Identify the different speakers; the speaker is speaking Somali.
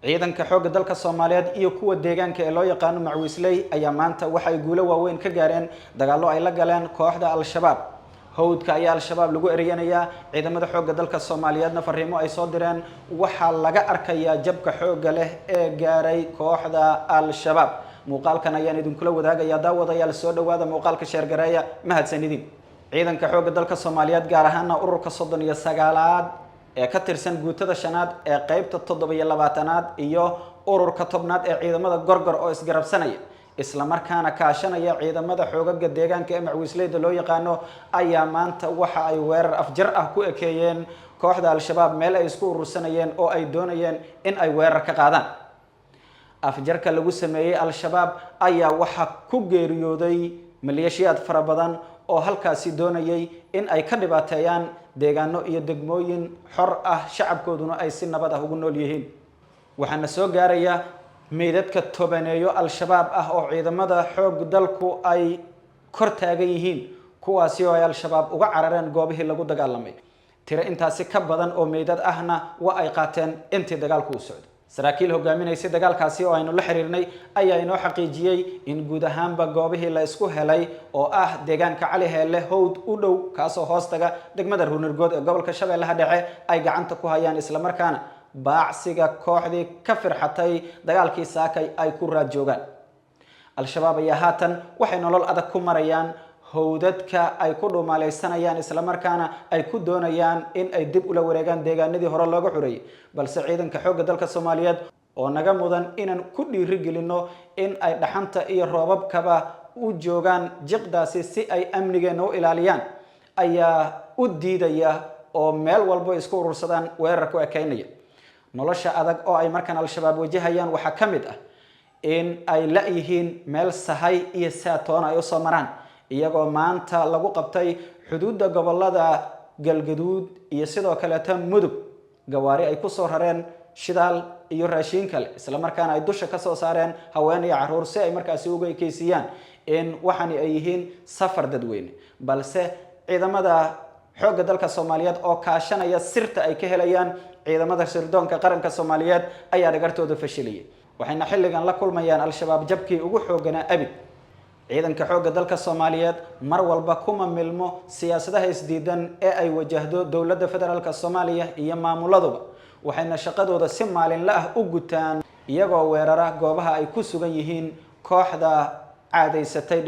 Speaker 1: Ciidanka xoogga dalka Soomaaliyeed iyo kuwa deegaanka ee loo yaqaano Macwiisley ayaa maanta waxay guulo waaweyn ka gaareen dagaallo ay la galeen kooxda Al-Shabaab. Hawdka ayaa Al-Shabaab lagu eryanayaa. Ciidamada xoogga dalka Soomaaliyeedna fariimo ay soo direen waxaa laga arkayaa jabka xoogga leh ee gaaray kooxda Al-Shabaab. Muuqaalkan ayaan idinkula wadaagayaa, daawadayaal. Soo dhawaada, muuqaalka share gareeya, mahadsanidin. Ciidanka xoogga dalka Soomaaliyeed, gaar ahaana ururka 39aad ee ka tirsan guutada shanaad ee qeybta 27aad iyo ururka 10aad ee ciidamada Gorgor oo isgarabsanaya, islamarkaana kaashanaya ciidamada xoogaga deegaanka ee Macwiisleyda loo yaqaano, ayaa maanta waxa ay weerar afjar ah ku ekeeyeen kooxda Al-Shabaab meel ay isku urursanayeen oo ay doonayeen in ay weerar ka qaadaan. Afjarka lagu sameeyey Al-Shabaab ayaa waxaa ku geeriyooday maleeshiyaad fara badan oo halkaasi doonayay in ay ka dhibaateeyaan deegaano iyo degmooyin xor ah, shacabkooduna ay si nabad ah ugu nool yihiin. Waxaana soo gaaraya meydadka tobaneeyo Al-Shabaab ah oo ciidamada xoog dalku ay kor taagan yihiin, kuwaasi oo ay Al-Shabaab uga carareen goobihii lagu dagaalamay. Tiro intaasi ka badan oo meydad ahna waa ay qaateen intii dagaalku u socday. Saraakiil hogaaminaysay dagaalkaasi oo aynu la xiriirnay ayaa inoo xaqiijiyey in guud ahaanba goobihii la isku helay oo ah deegaanka Cali Heelle Howd u dhow, kaasoo hoostaga degmada Ruunirgood ee gobolka Shabeellaha Dhexe, ay gacanta ku hayaan, islamarkaana baacsiga kooxdii ka firxatay dagaalkii saakay ay ku raad joogaan. Al-Shabaab ayaa haatan waxay nolol adag ku marayaan howdadka ay ku dhumaalaysanayaan, islamarkaana ay ku doonayaan in ay dib ula wareegaan deegaanadii hore looga xoreeyey. Balse ciidanka xoogga dalka Soomaaliyeed oo naga mudan inaan ku dhiirigelino in ay dhaxanta iyo roobabkaba u joogaan jiqdaasi si ay amnigeena u ilaaliyaan, ayaa u diidaya oo meel walbo isku urursadaan weerar ku ekeynaya. Nolosha adag oo ay markaan Al-Shabaab wajahayaan waxaa ka mid ah in ay la-yihiin meel sahay iyo saatoona ay usoo maraan, iyagoo maanta lagu qabtay xuduudda gobolada Galgaduud iyo sidoo kaleeta Mudug gawaari ay kusoo rareen shidaal iyo raashiin kale, islamarkaana ay dusha kasoo saareen haween iyo caruur si ay markaasi uga ekeysiiyaan in waxani ay yihiin safar dadweyne. Balse ciidamada xoogga dalka Soomaaliyeed oo kaashanaya sirta ay ka helayaan ciidamada sirdoonka qaranka Soomaaliyeed ayaa dhagartooda fashiliyay, waxayna xilligan la kulmayaan Al-Shabaab jabkii ugu xoogganaa abid. Ciidanka xoogga dalka Soomaaliyeed mar walba kuma milmo siyaasadaha isdiidan ee ay wajahdo dowladda federaalka Soomaaliya iyo maamuladuba, waxayna shaqadooda si maalinle ah u gutaan iyagoo weerara goobaha ay ku sugan yihiin kooxda caadaysatay.